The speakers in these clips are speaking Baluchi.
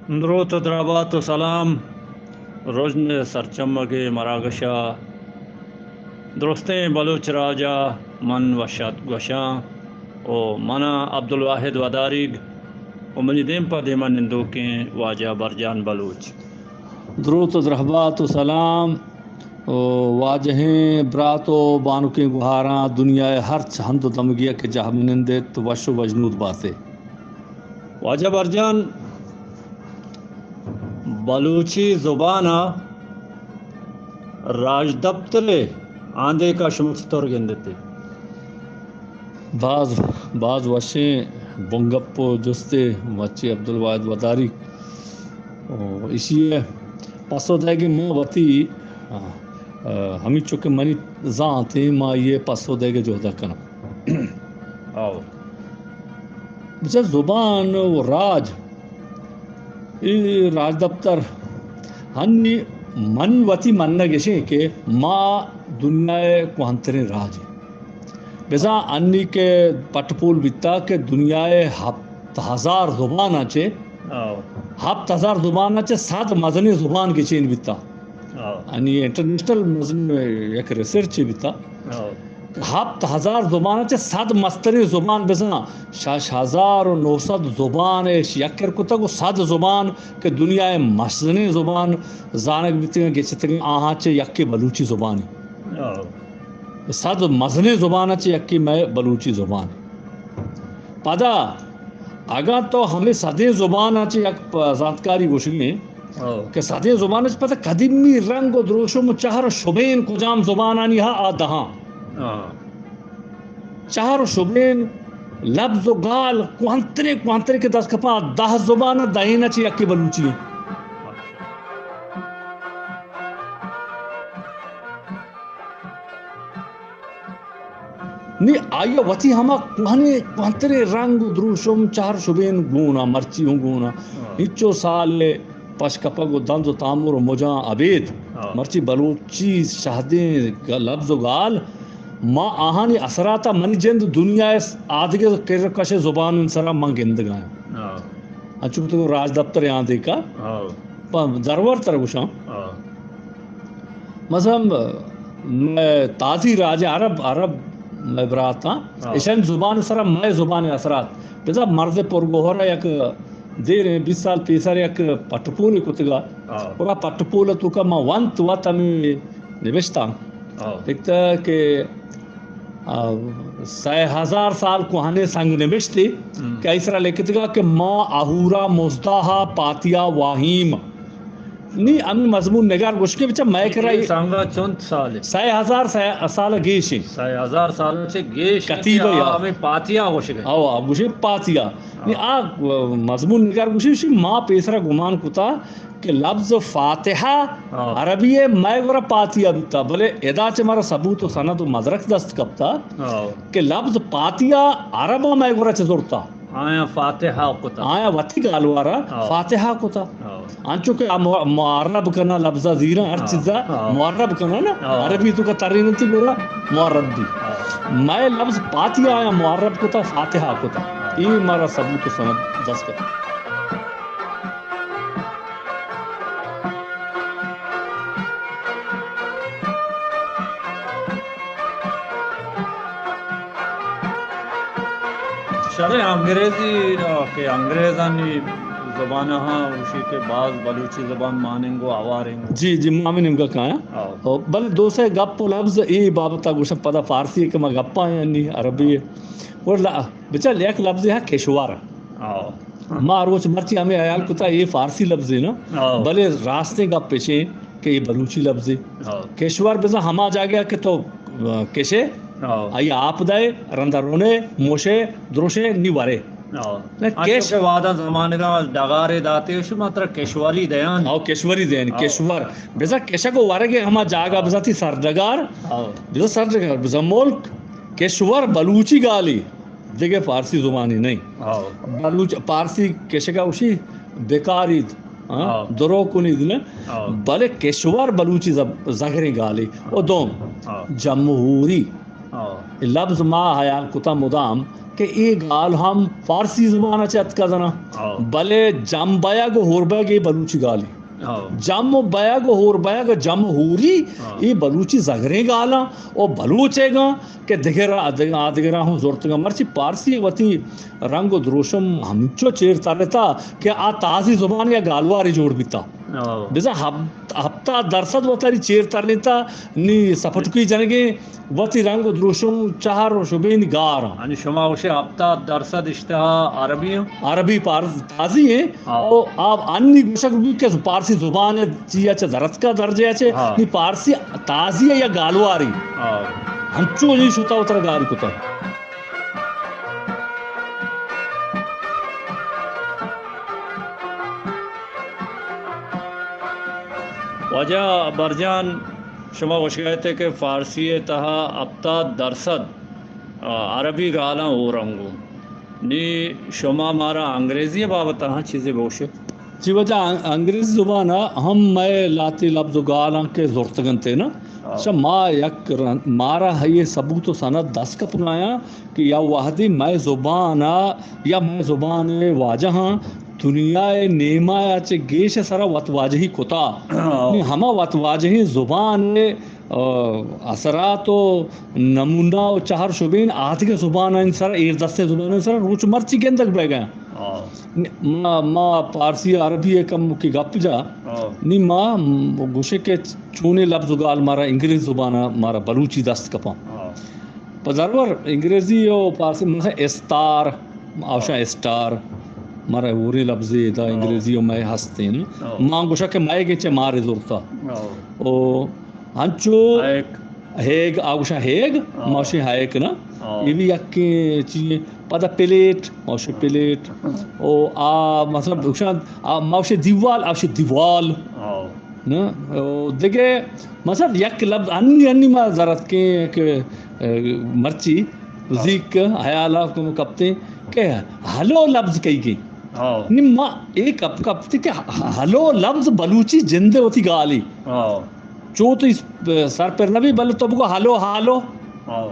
دروت ءُ درھبات ءُ سلام۔ رژن ءِ سرچمگ ءِ مراگش ءَ درستیں بلوچ راج ءَ من وش آتک گوشاں ءُ من آں عبدالواحد وداریگ ءُ منی دیم پہ دیم ءَ نندوکیں واجہ برجان بلوچ۔ دروت ءُ درھبات ءُ سلام ءُ واجہیں برات ءُ بانکیں گوھاراں، دنیا ءِ ھرچ ھند ءُ دمگی ءَ کہ جاہ بہ نند ات، وش ءُ وژنود بات ئے۔ واجہ برجان، بلوچی زبان ءِ راجدپتر ءِ آندیک ءَ شما چطور گندتے؟ باز، باز وشیں بنگپ ءُ جستے مرچی عبدالواحد وداری۔ او، ایشی ءِ پسو دئیگ ءَ من وتی، آ، آ، ھمینچو کہ منی زانت ایں، ما آئی ءِ پسو دئیگ ءِ جھد ءَ کناں۔ آؤ۔ بچار، زبان ءُ راج، اے راجدپتر، ھنی من وتی منگ اِش ایں کہ ما دنیا ءِ کوھنتریں راج ایں۔ بزاں ھنی کہ پٹ پول بیتا کہ دنیا ءِ ھپت ھزار زباناں چہ، آؤ۔ ھپت ھزار زباناں چہ سد مزنیں زبان گچین بیتا۔ آؤ۔ ھنی انٹرنیشنل مزنیں یک ریسرچے بیتا۔ آؤ۔ ھپت ھزار زباناں چہ سد مستریں زبان بزاں شش ھزار ءُ نو سد زبان اِش یک کر کتگ ءُ سد زبان کہ دنیا ءِ مزنیں زبان زانگ بیتگ اَنت، گچتگ اَنت، آھاں چہ یکے بلوچی زبان اِنت۔ آؤ۔ سد مزنیں زباناں چہ یکے مئے بلوچی زبان اِنت۔ پدا اگاں تو ھمے سدیں زباناں چہ یک پ-، زانتکاری گوشگ ایں، آؤ۔ کہ سدیں زباناں چہ پدا قدیمی رنگ ءُ دروشم ءُ چہر ءُ شبین کجام زبانانی ھا، آ دھاں۔ آؤ۔ چہر ءُ شبین، لبز ءُ گال، کوھنتریں، کوھنتریں کہ دست کپاں، دہ زبان ءَ دھیناں چہ یکے بلوچی اِنت۔ نی آئی ءَ وتی ھما کوھنیں، کوھنتریں رنگ ءُ دروشم، چہر شبین گون اَنت، مرچی ھوں گون اَنت۔ ھاں۔ ھچو سال ءِ پشکپگ ءُ دنز ءُ تامر ءُ مجاں ابید۔ ھاں۔ مرچی بلوچی شھدیں گ-، لبز ءُ گال، ما آھانی اثرات ءَ منی جند دنیا ءِ آدگہ کر ءُ کش ءِ زبانانی سرا من گندگ ءَ آں۔ ھاں۔ انچو کہ تو راجدپتر ءِ آندیک ءَ۔ ھاں۔ پہ درور ترا گوشاں۔ ھاں۔ مثلاً مئے تازی راج عرب، عرب مئے براتاں، ھاں۔ اشانی زبان سرا مئے زبان اثرات۔ بزاں مرد پرگوھر ءَ یک دیریں بیست سال پیسر یک پٹ پولے کتگ ءَ۔ ھاں۔ گڑا پٹ پول ءِ توکا ما ونت وت ھمے نبشتہ۔ ھاں۔ لکھتا کہ آ، سئے ھزار سال کوھنیں سنگ نبشتے ہم۔ کہ آئی سرا لکھتگا کہ ما اہورا مزدا ءَ پاتیا واہیم۔ نی ہمے مضمون نگار گوشکے بچا مئے کرا اے سنگا چنت سال اے؟ سئے ھزار سال گیش ایں۔ سئے ھزار سال چہ گیش ایں کتیبہ کہ آ یا۔ ہمے پاتیا گوشگ ءَ۔ او، آ گوشے پاتیا۔ نی ہاں۔ آ مضمون نگار گوشے، گوشے ما پیسرا گمان کتا کہ لبز فاتحہ ہاں۔ عربی ءَ مئے گورا پاتیا بیتا، بلے ادا چہ مارا ثبوت و سند و مدرک دست کپتا ہاں۔ کہ لبز پاتیا عرباں مئے گورا چہ زرتا۔ آیاں فاتحہ کتا۔ آیاں وتی گالوارا ہاں۔ فاتحہ کتا۔ ہاں۔ انچو کہ آ مع-، معرب کنا لبزا زیراں ہر ہاں۔ چیزا ہاں۔ معرب کنا نا، ہاں۔ عربی توکا ترینتی گورا معرب بی۔ ہاں۔ مئے لبز پاتیا آیاں معرب کتا، فاتحہ کتا۔ ہاں۔ اے مارا ثبوت و سند دست کپتا۔ شریں انگریزی، آ، کہ انگریزانی زبان ہاں گوشی کہ باز بلوچی زبان ماننگ و ہوارنگ۔ جی، جی، ما ہمے نیمگا کایاں۔ ہاں۔ او، بلے دو سے گپ و لبز اے بابتا گوشاں، پدا فارسی کہ ما گپا آیاں نی عربی۔ اور ل-، بچا یک لبزے ہا کشور۔ ہاں۔ ما روچ مرچی ہمے حیال کتا، اے فارسی لبزے نا، ہاں۔ بلے راستیں گپ اش ایں کہ اے بلوچی لبزے۔ ہاں۔ کشور بزاں ہما جاگہ کہ تو، آ، کشے، ہاں۔ آئی آپ دئے، رندا رونے، موشے، دروشے، نی ورے۔ ہاں۔ نہ انچو کش- کہ وہداں زمانگاں ڈگارے داتے، شما ترا کشوری دیان۔ ہاں، کشوری دیان، ہاں۔ کشور۔ بزاں کشگ و ورگے ہما جاگہ، ہاں۔ بزاں تی سرڈگار، ہاں۔ بزاں سرڈگار، بزاں ملک، کشور بلوچی گالی۔ دگہ فارسی زبانی نئیں۔ ہاں۔ بلوچ، فارسی کشگا گوشی بکارید، ہاں، ہاں۔ درو کنید نہ۔ ہاں۔ بلے کشور بلوچی زب-، زگریں گالے۔ و دوم، ہاں۔ جمہوری۔ ہاں۔ اے لبز ما ہیال کتا مدام کہ اے گال ہم فارسی زبان ء چہ اتکا زنا۔ ہاں۔ بلے جم بیگ و ہور بیگ اے بلوچی گالی۔ ہاں۔ جم و بیگ و ہور بیگ، جم و ہوری، ہاں۔ اے بلوچی زگریں گالاں و بلوچ ایگاں کہ دگر آ دگراں ہم زرتگاں۔ مرچی پارسی وتی رنگ و دروشم ہمچو چیر ترتا کہ آ تازی زبان یا گالواری جوڑ بیتا۔ ہاں۔ بزاں ہپ-، ہپتاد درسد وتاری چیر ترینتا، نی سپٹکی جنگیں، وتی رنگ و دروشم چہر و شبین گار۔ یعنی شما گوشے ہپتاد درسد اشتہا عربی ہیں؟ عربی پارس تازی ہیں۔ ہاں۔ او آپ انی گوشگ بھی کہ پارسی زبان چیا چہ درتکا درجے چے، ہاں۔ نی پارسی تازی ہے یا گالواری؟ ہاں۔ ہنچو نی شتا وتر گاری کتا۔ واجہ برجان، شما گوشگا ات کہ فارسی ء تہا ہپتاد درسد، آ، عربی گالاں ہور انگو۔ نی شما مارا انگریزی ء بابت ء ہاں چیزے بگوشے؟ چی وجہ ان-، انگریزی زبان ء ہم مئے لاتی لبز و گالاں کہ زرتگنتے نا۔ ہاں۔ شما یک رن-، مارا ہیے ثبوت و سند دست کپگایاں کہ یا وہدے مئے زبان ء یا مئے زبان ء واجہاں دنیا ء نیما ء چہ گیش ء سرا وت واجہی کتا۔ ہاں۔ نی ہما وت واجہیں زبان ء، آ، اثرات و نمونہ و چہر شبین آدگہ زبانانی سرا، ایردستیں زبانانی سرا روچ مرچی گندگ بیگا۔ ہاں۔ نی ما، ما پارسی عربی ء کم کی گپ جا۔ ہاں۔ نی ما گوشے کہ چونیں لبز و گال مارا انگریز زبان ء مارا بلوچی دست کپاں۔ ہاں۔ پہ ضرور انگریزی و پارسی، مثلاً استار، آوشاں اسٹار، مارا ہوری لبزے دا ہاں۔ انگریزی و مئے ہستیں۔ ہاں۔ ما گوشا کہ مئے گے چہ مارے زورتا۔ ہاں۔ او ہنچو ہیگ۔ ہیگ، آوشاں ہیگ، ہاں۔ ما گوشیں ہیک نا۔ ہاں۔ یہ بھی یک چیز۔ پدا پلیٹ، ما گوشیں پلیٹ۔ ہاں۔ او آ، مثلاً، گوشاں، آ، ما گوشیں دیوال، آوشیں دیوال۔ ہاں۔ نا؟ او دگہ مثلاً یک لبز انی، انی ما زرت کے کہ، اے، مرچی ہاں۔ زیک حیال ء کم کپتیں کہ ہلو لبز کئی گی۔ ہاں۔ نی ما اے کپ کپتی کہ ہ-، ہلو لبز بلوچی جندے وتی گالی۔ ہاں۔ چو تو اس سر پر نبی بلے تو بگو ہلو ہالو۔ ہاں۔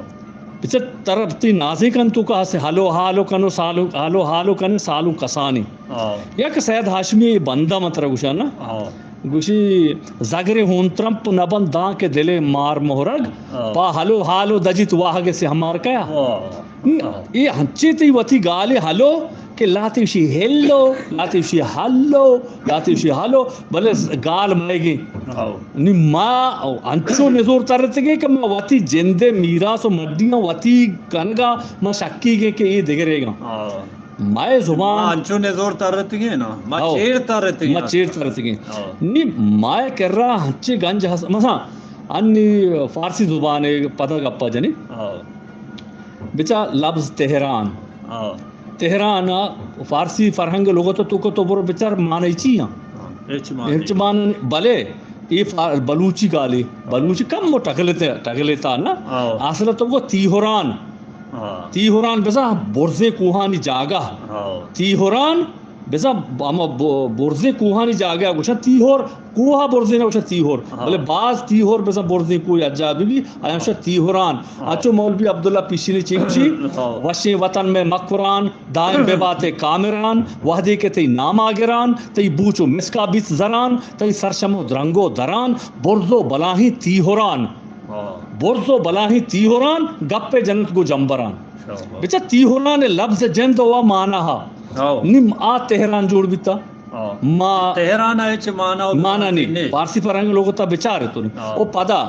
بچہ تر تی نازے کن تو کا سے ہلو ہالو کنو سالو، ہلو ہالو کنے سالو کسانی۔ ہاں۔ یک سید ہاشمی بندہ متر گوشا نا۔ ہاں۔ گوشی، زگرے ہون ترمپ نبند داں کہ دلے مار مہرگ، ہاں۔ پا ہلو ہالو دجیت واہگ سے ہمار کیا۔ ہاں۔ ہم، ہاں۔ اے ہنچی تی وتی گالے ہلو کہ لاتی وشی ہلو، لاتی وشی ہلو، لاتی وشی ہلو، بلے گال مئیگی۔ ہاں۔ نی ما انچو نزور ترتگی کہ ما وتی جندے میراث و مڈیاں وتی کنگا ما شکی گے کہ اے دگرے گا۔ ہاں۔ مئے زبان ما انچو نزور ترتگیں نا، ما ہو۔ چیر ترتگیں۔ ما چیر ترتگیں۔ ہو۔ نی مئے کرا ہنچے گنج ہست، مثلاً انی فارسی زبان پدا گپا جنی۔ ہو۔ بچا لبز تہران۔ ہو۔ تہران فارسی فرہنگ لغت تو کو تو برو بچار معنی چی ہاں؟ ہاں، ہچ معنی۔ ہچ معنی بلے اے فا-، بلوچی گالی، بلوچی کم و ٹگلتے، ٹگلتا نا۔ ہاں۔ اصل تو وہ تیہران۔ ہاں۔ تیہران بزاں برزیں کوہانی جاگہ۔ ہاں۔ تیہران بزاں ہما ب-، برزیں کوہانی جاگہ گوشن تیہر، کوہ برزیں نہ گوشن تیہر۔ ہاں۔ بلے باز تیہر بزاں برزیں کوہ اجا بی بی، آیا گوشن تیہران۔ ہاں۔ اچو مولوی عبداللہ پیشینی چی گوشی، ہاں۔ وشیں وطن میں مکران، دائم بباتے کامران، وہدے کہ تئی نام آگران، تئی بوچ و مسکا بیت زران، تئی سرشم و درنگ و دران، برز و بلاہیں تیہران۔ ہاں۔ برز و بلاہیں تیہران، گپ جنت گو جمبران۔ شاباش۔ بچا تیہران لبز جند و معنی ہا۔ ہاں۔ نی ما تہران جوڑ بیتا۔ ہاں۔ ما تہران ہے چہ معنی و معنی نہیں۔ نہیں۔ فارسی فرہنگ لوگ تا بچار تو نہیں۔ ہاں۔ او پدا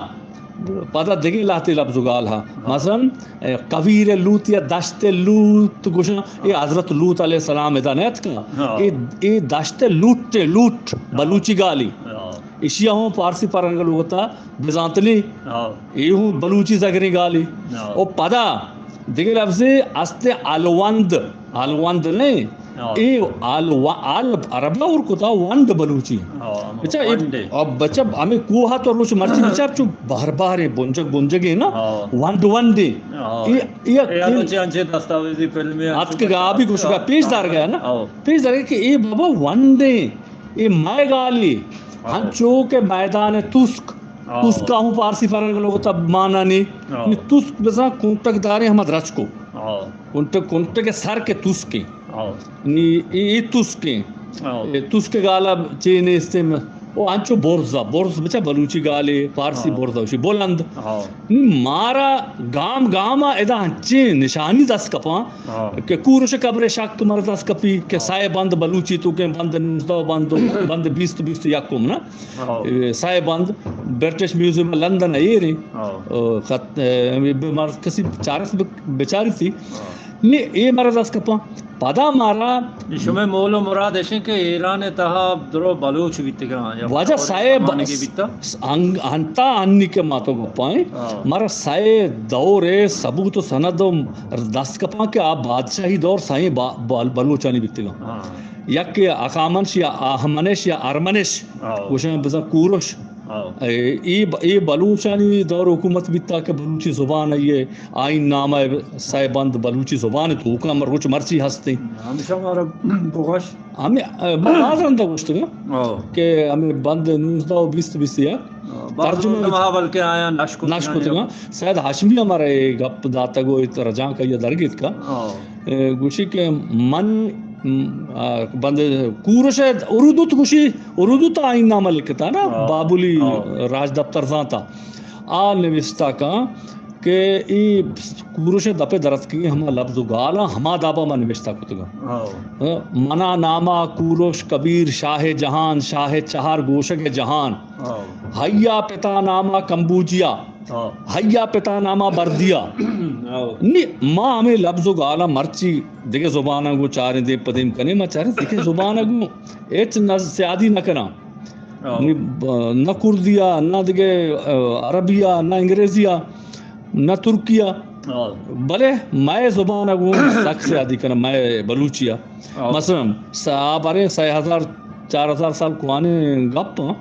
پدا دگہ لہتے لبز و گال ہا۔ ہاں۔ مثلاً، اے، کویر لوط یا دشت لوط گوشاں، اے ہاں۔ حضرت لوط علیہ السلام ادا نیتکا۔ ہاں۔ اے، اے دشت لوٹ، لوٹ، ہاں۔ بلوچی گالی۔ ہاں۔ اشیا ہوں فارسی پرنگ لغتا بزانتلی۔ ہاں۔ اے ہوں بلوچی زگریں گالی۔ ہاں۔ او پدا دگہ لبزے است الوند۔ الوند نہیں۔ ہاں۔ اے آل و-، آل عربا اور کتا ونڈ بلوچی۔ ہاں، بچا اے، ونڈے۔ اب بچا ہمیں کوہ تو روچ مرچی بچا چو بہر بہر بنجگ بنجگے نا۔ ہاں۔ ونڈ ونڈے۔ ہاں۔ اے، اے، اے اے انچے، انچے دستاویزی فلمے اتک گا بھی گوشگا پیش دار گیا نا۔ ہاں۔ پیش دار گیا کہ اے بابا ونڈے، اے مئے گالی، ہاں۔ ہنچو کہ میدان توسک۔ ہاں۔ تسکا ہوں پارسی فرق لوگ تا مانا نی۔ ہاں۔ نی تسک بزاں کنٹک داریں ہما درچکو۔ ہاں۔ کنٹک، کنٹک سر کے تسکیں۔ ہاں۔ نی اے، اے تسکیں۔ ہاں۔ اے تسک گالا چے نیستیں۔ او انچو برزا، برز بچا بلوچی گالے، پارسی ہاں۔ برزا، اشی بلند۔ ہاں۔ نی مارا گام گاما ادا انچیں نشانی دست کپاں ہاں۔ کہ کورش قبر شک مر دست کپی کہ ہاں۔ سئے بند بلوچی توکیں، بند نوزدہ و بند، بند بیست، بیست و یکم نا۔ ہاں۔ اے، سئے بند برٹش میوزیم لندن ءَ ایریں۔ ہاں۔ او، خط، اے، بہ مر کسی چارس بہ، بچاری تھی۔ ہاں۔ نی اے مارا دست کپاں۔ پدا مارا نی شمئے مول و مراد اشیں کہ ایران ءِ تہا درو بلوچ بیتگاں یا واجہ بلوچ سئے ب-، زمانگی بیتا؟ انگ-، انتا انی کہ ما تو گپائیں۔ ہاں۔ مارا سئے دور ءِ ثبوت و سند و دست کپاں کہ آ بادشاہی دور سئیں با-، بل-، بلوچانی بیتگاں۔ ہاں۔ یک اخامنش یا آہمنش یا ارمنش ہاں۔ گوشن بزاں کورش۔ ہاں۔ اے، اے ب-، اے بلوچانی دور حکومت بیتا کہ بلوچی زبان ءِ آئین نامہ ءِ سئے بند بلوچی زبان ءِ توکا مر-، روچ مرچی ہستیں۔ ہمیشہ مارا بگوش۔ ہمیں، اے، باز رندا گوشتگاں ہاں۔ کہ ہمیں بند نوزدہ و بیست، بیست یک ہاں، باز ترجمہ رندا بچ-، ما بلکہ آیا نشکتگاں نشکتگاں۔ سید ہاشمی ہمارا اے گپ داتگ و اے رجانک آئی درگیتکا۔ ہاں۔ اے، گوشی کہ من، م، آ، بند کورش ءَ اردو تو گوشی، اردو تو آئین نامہ لکھتا نا، ہاں۔ بابلی ہاں۔ راج دفتر زانتا۔ آ نوشتہ کن کہ اے کورش ءِ دپ ءَ درتکگیں ہما لبز و گالاں ہما دابا من نوشتہ کتگاں۔ ہاں۔ ہاں، منا ناما کورش کبیر شاہ جہان، شاہ چہار گوشگ جہان۔ ہاں۔ ہیا پتا ناما کمبوجیا۔ ہاں۔ ہیا پتا ناما بردیا۔ ہاں۔ نی ما ہمیں لبز و گالاں مرچی دگہ زباناں گوں چاریں دیم پہ دیم کنیں، ما چاریں دگہ زباناں گوں ہچ نز سیادی نہ کناں۔ ہاں۔ نی ب-، نہ کردیا، نہ دگہ، آ، عربیا، نہ انگریزیا، نہ ترکیا۔ ہاں۔ بلے مئے زباناں گوں سک سیادی کناں، مئے بلوچیا۔ ہاں۔ مثلاً، سا-، آ باریں سئے ہزار، چار ہزار سال کوانیں گپ، ہاں۔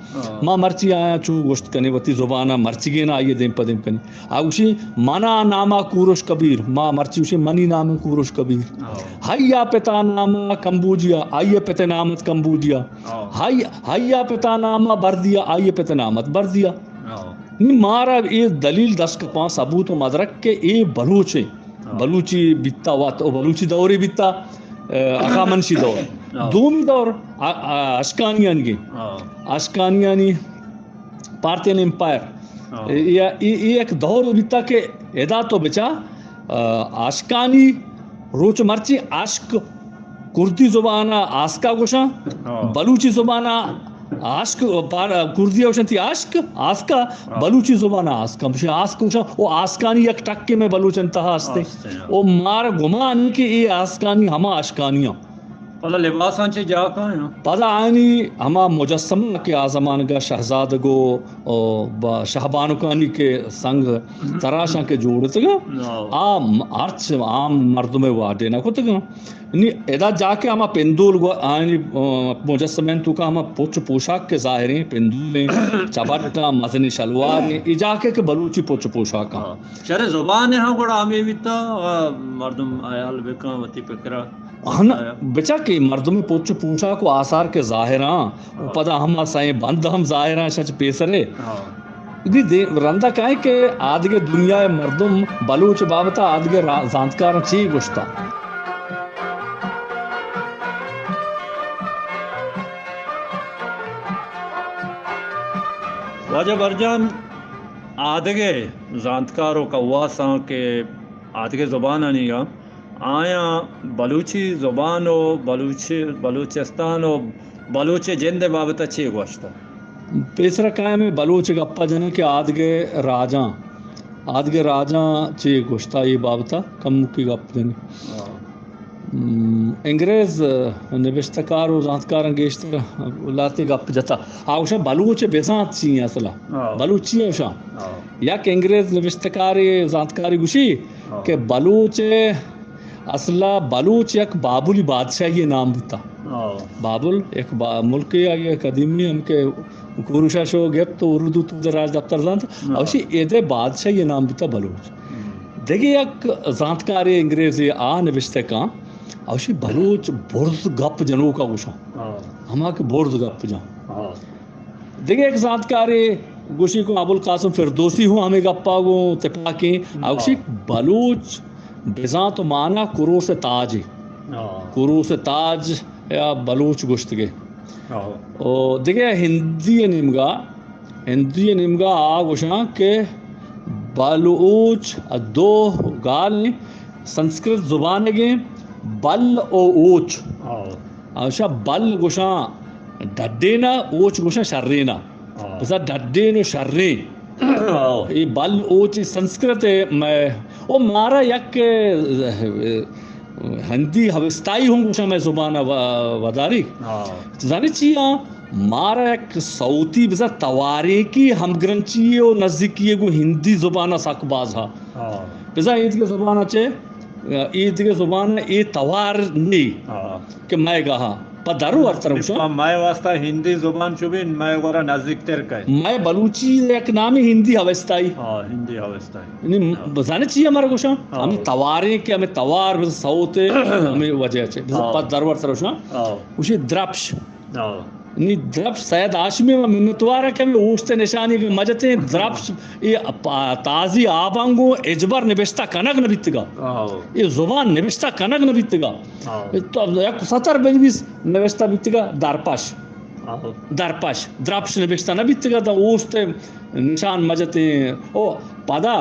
ما مرچی آیاں چو گوشت کنیں، وتی زبان ءَ مرچیگیں آئی ءَ دیم پہ دیم کنیں۔ آ گوشی، منا ناما کورش کبیر، ما مرچی گوشیں، منی نام کورش کبیر۔ ہاں۔ ہیا پتا ناما کمبوجیا، آئی ءِ پت ءِ نام ات کمبوجیا۔ ہاں۔ ہئی-، ہیا پتا ناما بردیا، آئی ءِ پت ءِ نام ات بردیا۔ ہاں۔ نی مارا اے دلیل دست کپاں، ثبوت و مدرک کہ اے بلوچ ایں۔ ہاں۔ بلوچی بیتا وت و بلوچی دورے بیتا، آ، ہخامنشی دور۔ ہاں۔ دومی دور، آ، آ، اشکانیانی گے۔ ہاں۔ اشکانیانی پارتھین امپائر۔ ہاں۔ اے، اے، اے، اے یک دور بیتا کہ ادا تو بچا، آ، اشکانی روچ مرچی اشک کردی زبان ءَ آسکا گوشاں، ہاں۔ بلوچی زبان ءَ آسک، پار-، کردی ءَ گوشنتی آسک، آسکا، ہاں۔ بلوچی زبان ءَ آسکا، بشے آسک گوشاں، او آسکانی یک ٹکے مئے بلوچانی تہا ہستے۔ ہستے، ہاں۔ او مارا گمان کہ اے آسکانی ہما اشکانی ہاں۔ پدا لباساں چے جاکاں ہاں؟ پدا آنی ہما مجسمہ کہ آ زمانگا شہزادگو او با شہبانکانی کہ سنگ تراشاں کہ جوڑتگا، ہاں۔ آ م-، ہرچ عام مردم واڈے نہ کتگا۔ نی ادا جا کہ ہما پندول گو-، آیانی، آ، مجسمہ انت توکا ہما پچ پوشاک کہ ظاہریں پندولیں، چبٹاں، مزنیں شلواریں، اے جا کہ، کہ بلوچی پچ پوشاکاں۔ ہاں۔ شر زبان ہاں گڑا ہمے بیتا، آ، مردم حیال بکن وتی پکرا۔ ہن آیا۔ بچا کہ مردم پچ پوشاک و آثار کہ ظاہراں، و ہاں۔ پدا ہما سئیں بند ہم ظاہراں شچ پیسرے۔ ہاں۔ دی دے رندا کائیں کہ آدگہ دنیا ءِ مردم بلوچ بابت ءَ آدگہ را-، زانتکاراں چی گوشتا؟ واجہ برجان، آدگہ زانتکار و کواساں کہ آدگہ زبانانی آ، آیاں بلوچی زبان و بلوچ-، بلوچستان و بلوچ جند ءِ بابت ءَ چے گوشتہ؟ پیسرا کائیں ہمے بلوچ گپ ءَ جنیں کہ آدگہ راجاں، آدگہ راجاں چے گوشتہ اے بابت ءَ کموکے گپ جنیں۔ ہاں۔ ہم، انگریز نبشتہ کار و زانتکاراں گیشتر لہتے گپ جتہ۔ آ گوشاں بلوچ بزانت چی ایں اصلا؟ ہاں۔ بلوچ چی ایں گوشاں؟ ہاں۔ یک انگریز نبشتہ کارے زانتکارے گوشی ہاں۔ کہ بلوچ اصلا بلوچ یک بابلی بادشاہی نام بوتا۔ ہاں۔ بابل یک با-، ملکے آئی قدیمی ہم کہ کوروشا شو گپت و اردو تو در راج دفتر زانت۔ ہاں۔ اوشی ایدے بادشاہی نام بوتا بلوچ۔ ہم۔ دگہ یک زانتکارے انگریزے آ نبشتہ کن، اوشی بلوچ برز گپ جنوکا گوشاں۔ ہاں۔ ہما کہ برز گپ جن۔ ہاں۔ دگہ یک زانتکارے گوشی کہ ابوالقاسم فردوسی ہوں ہمے گپا گوں تپاکیں۔ آ گوشی، ہاں۔ بلوچ بزاں تو مانا کروس تاج۔ ہاں۔ کروس تاج یا بلوچ گوشتگے۔ ہاں۔ او دگہ ہندی نیمگا، ہندی نیمگا آ گوشاں کہ بلوچ دو گال، سنسکرت زبانگیں بل او اوچ۔ ہاں۔ آ گوشاں بل گوشاں ڈڈینا، اوچ گوشاں شرینا۔ ہاں۔ بزاں ڈڈین و شرین۔ ہاں۔ اے بل اوچ سنسکرت ء مئے، او مارا یک، ء، ہندی ہوستائی ہوں گوشاں مئے زبان ء و-، وداری۔ ہاں۔ زانی چی آ؟ مارا یک سوتی بزاں توارینکی ہمگرنچی و نزدیکی گوں ہندی زبان ء سک باز ہا۔ ہاں۔ بزاں ایدگہ زبان ء چے، ایدگہ زبان ء اے توار نی۔ ہاں۔ کہ مئے گاہا پہ در و ورتر گوشاں۔ پہ مئے واسطہ ہندی زبان چو بی مئے گورا نزدیک تر کئے۔ مئے بلوچی یک نامی ہندی ہوستائی۔ ہاں، ہندی ہوستائی۔ یعنی ہاں۔ بزانے چی ہمارا گوشاں؟ ہاں۔ ہمیں تواریں کہ ہمیں توار بز سوت ہمیں وجہ چے۔ بز ہاں۔ پہ در ورتر گوشاں۔ ہاں۔ گوشی درپش۔ ہاں۔ نی درپش سید ہاشمی ما منتوار کہ ہمیں اوشت نشانی کہ مجتے درپش اے پا-، تازی آبانگو اجبر نبشتہ کنگ نہ بیتگا۔ ہاں۔ اے زبان نبشتہ کنگ نہ بیتگا۔ ہاں۔ تو یک سطر بنویس، نوشتہ بیتگا درپش۔ ہاں۔ درپش، درپش نوشتہ نہ بیتگا، دا اوست نشان مجتے۔ او پدا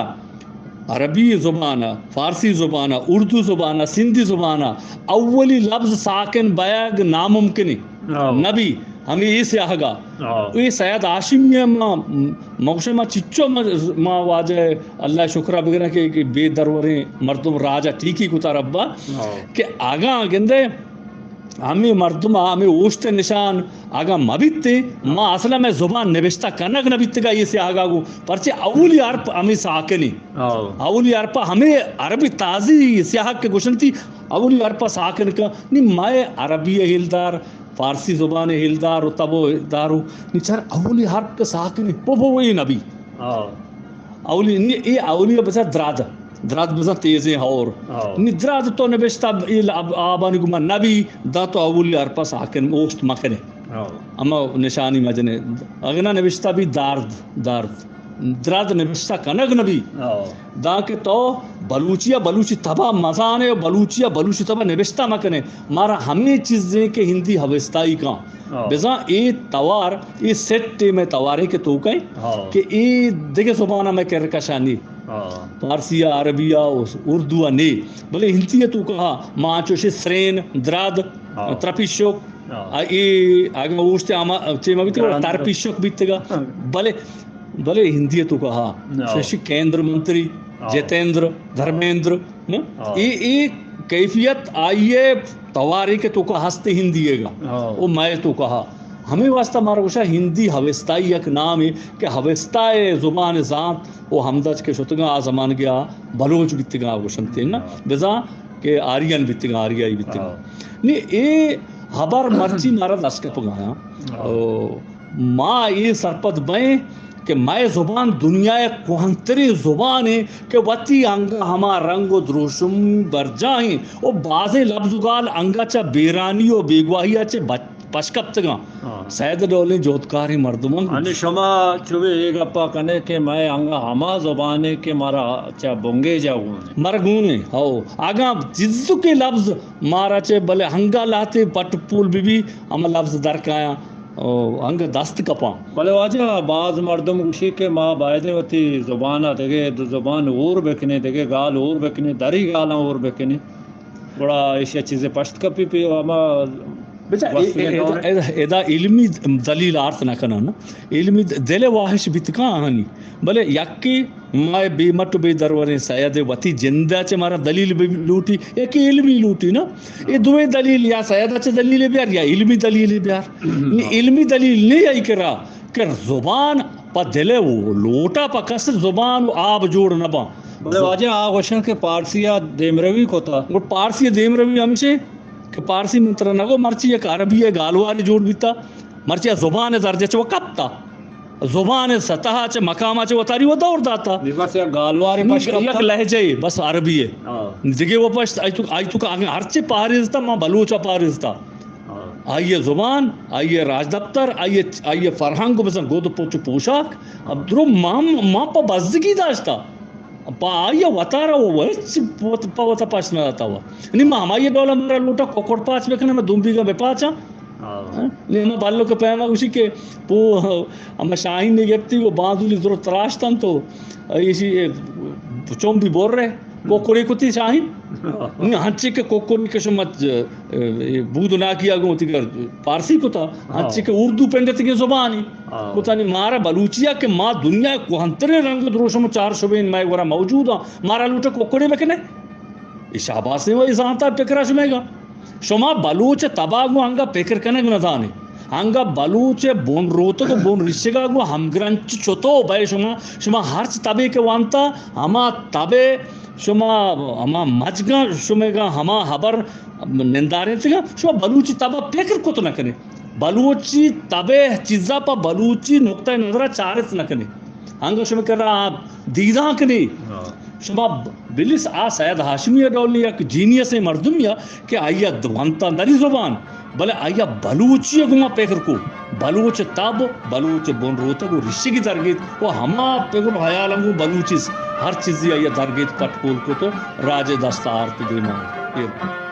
عربی زبان، فارسی زبان، اردو زبان، سندھی زبان، اولی لفظ ساکن بیگ ناممکن ہے۔ ہاں۔ نبی، ہمیں اے سیاہگا۔ ہاں۔ اے سید ہاشمی ما، مگوشے ما چچو ما، ما واجہ اللہ شکر بگنا کہ، کہ بے دروریں مردم راجہ ٹیکی کتا ربا۔ ہاں۔ کہ آگاں گندے ہمے مردم ء ہمے اوشت ء نشان اگاں مہ بیتیں، ما اصلا مئے زبان نبشتہ کنگ نہ بیتگا اے سیاہگا گوں، پرچے اولی حرپ ہمے ساکن ایں۔ ہاں۔ اولی حرپ ہمے عربی تازی سیاہگ کہ گوشنتی، اولی حرپ ساکن کن۔ نی مئے عربی ء ہیلدار، فارسی زبان ء ہیلدار و تب و دارو، نی چر اولی حرپ کہ ساکن ایں، پو پو اے نبی۔ ہاں۔ اولی، نی اے اولی بزاں دراد، دراد بزاں تیزیں ہور۔ ہاں۔ نی دراد تو نبشتہ اے ل-، آب-، آبانی گما نبی، دا تو اولی حرپا ساکن اوشت مکنے۔ ہاں۔ اما نشانی مجنے۔ اگنا نبشتہ بی دارد، دارد۔ دراد نبشتہ کنگ نبی۔ ہاں۔ دا کہ تو بلوچی ء بلوچی تبا مزانے و بلوچی ء بلوچی تبا نبشتہ مکنے۔ مارا ہمے چیزیں کہ ہندی ہوستائی کاں۔ ہاں۔ بزاں اے توار، اے سیٹ ء مئے توارے کہ توکئے ہاں۔ کہ اے دگہ زبان ء مئے کرکشانی۔ ہاں۔ فارسی ء، عربی ء، اردو ء نے۔ بلے ہندی ء توکا ہا، ما چوشے سرین، دراد، ہاں۔ ترپیشک، ہاں۔ ء اے اگاں اوشت ء ہما چے ما بیتگ، گرند۔ ترپیشک بیتگا۔ ہاں۔ بلے، بلے ہندی ء توکا ہا۔ ہاں۔ ششی کیندر منتری، ہاں۔ جتیندر، دھرمیندر، نا؟ ہاں۔ اے، اے کیفیت آئی ء توارے کہ توکا ہست ہندی ء گا۔ ہاں۔ او مئے توکا ہا۔ ہمے واسطہ مارا گوشا ہندی ہوستائی یک نامے کہ ہوستہ ء زبان زانت و ہمدچ کہ شتگاں آ زمانگے آ بلوچ بیتگاں آ گوشنتیں نا۔ ہاں۔ بزاں کہ آرین بیتگاں، آریائی بیتگاں۔ ہاں۔ نی اے ہبر مرچی مارا دست کپگاں۔ ہاں۔ او ما اے سرپد بئیں کہ مئے زبان دنیا ء کوہنتریں زبانے کہ وتی انگہ ہما رنگ و دروشم برجاہیں و بازیں لبز و گال انگہ چہ بیرانی و بیگواہی ء چہ بچ-، پش کپتگاں۔ ہاں۔ سید ڈولیں جہدکاریں مردماں۔ یعنی شما چوبے اے گپا کنے کہ مئے انگہ ہما زبانے کہ مارا چہ بنگیجا گون۔ مارا گون۔ ہو۔ اگاں جزکے لبز مارا چہ بلے انگہ لہتے پٹ پول بہ بی، ہما لبز در کایاں۔ او، انگہ دست کپاں۔ بلے واجہ، باز مردم گوشی کہ ما بایدیں وتی زبان ء دگہ دو زبان ہور بکنیں، دگہ گال ہور بکنیں، دری گالاں ہور بکنیں، گڑا ایشی ء چیزے پشت کپی پی ہما بچا، اے، وسیلیں اے، دور ادا، ادا، ادا علمی دلیل آرت نہ کناں نا۔ علمی د-، دل ء واہش بیت کاں آہانی۔ بلے یکے مئے بے مٹ و بے دروریں سید ء وتی جند ء چہ مارا دلیل بہ لوٹی، یکے علمی لوٹی نا۔ اے دوئیں دلیل، یا سید ء چہ دلیل بیار یا علمی دلیل بیار۔ نی علمی دلیل نے آئی کرا کہ زبان پہ دل ء لوٹا پہ کس زبان و آب جوڑ نہ باں۔ بلے واجہ آ گوشن کہ پارسی ء دیمروی کتا۔ گڑ پارسی ء دیمروی ہمشے کہ پارسی من ترا نگو مرچی یک عربی ء گالوارے جوڑ بیتا، مرچی آ زبان ء درجہ چہ و کپتا۔ زبان ء سطح ء چہ مقام ء چہ وتاری و دور داتا۔ نی بس یک گالوارے نی پش کپتا۔ یک لہجہ ء بس عربی ء۔ ہاں۔ دگہ و پشت آئی تو، آئی تو کہ اگاں ہرچے پاریزتا، ما بلوچ ء پاریزتا۔ ہاں۔ آئی ءِ زبان، آئی ءِ راجدپتر، آئی ءِ، آئی ءِ فرہنگ ءُ بزاں گد ءُ پچ ءُ پوشاک، درو ما، ما پہ بزگی داشتہ۔ پہ آئی ءَ وتارا ءُ ہچ وت-، پہ وتا پاچ نہ داتہ وا۔ نی ما ہمائی ڈول ءَ مارا لوٹا ککڑ پاچ بکناں، ما دمبیگاں بہ پاچاں۔ ہاں۔ نی ہما بلک ءِ پیما گوشی کہ پو، ہما شاہین نے گپتی ءُ باندولی درو تراشتن تو ایشی چمبی بر رہے۔ ککڑے کتی شاہین۔ نی ہنچے کہ ککڑے کہ شما، اے، بود ناکیا گوں وتی گھر پارسی کتا، ہاں۔ ہنچے کہ اردو پنڈتگیں زبانی۔ ہاں۔ کتا نی مارا بلوچیا کہ ما دنیا ءِ کوہنتریں رنگ دروشم ءُ چارشبین مئے گورا موجود آں، مارا لوٹا ککڑے بکنے۔ اے شاباسیں و اے زانتا پکرا شمئے گا۔ شما بلوچ تبا گوں انگا پکر کنگ نہ زانے۔ انگا بلوچ بن روتگ و بن رشگا گوں ہمگرنچ چتو بئے شما، شما ہرچ تبے کہ وانتا، ہما تبے شما، ہما مجگاں شمئے گا ہما ہبر نندارینتگاں، شما بلوچی تبا پکر کت نہ کنے۔ بلوچی تبے چیزا پہ بلوچی نقطہ نظرا چارت نہ کنے۔ انگا شمئے کرا دیدان کنے۔ ہاں۔ شما بلس آ سید ہاشمی ءِ ڈول یک جینیس ءِ مردمے ءَ کہ آئی ءَ ونتا دری زبان، بلے آئی ءَ بلوچی ءَ گوما پکر کو، بلوچ تب، بلوچ بن روتگ و رشگی درگیت و ہما پکر و حیال ہم گوں بلوچی س-، ہر چیزی آئی ءَ درگیت، پٹ پول کت و راج ءِ دست ءَ آرت دیما ایر۔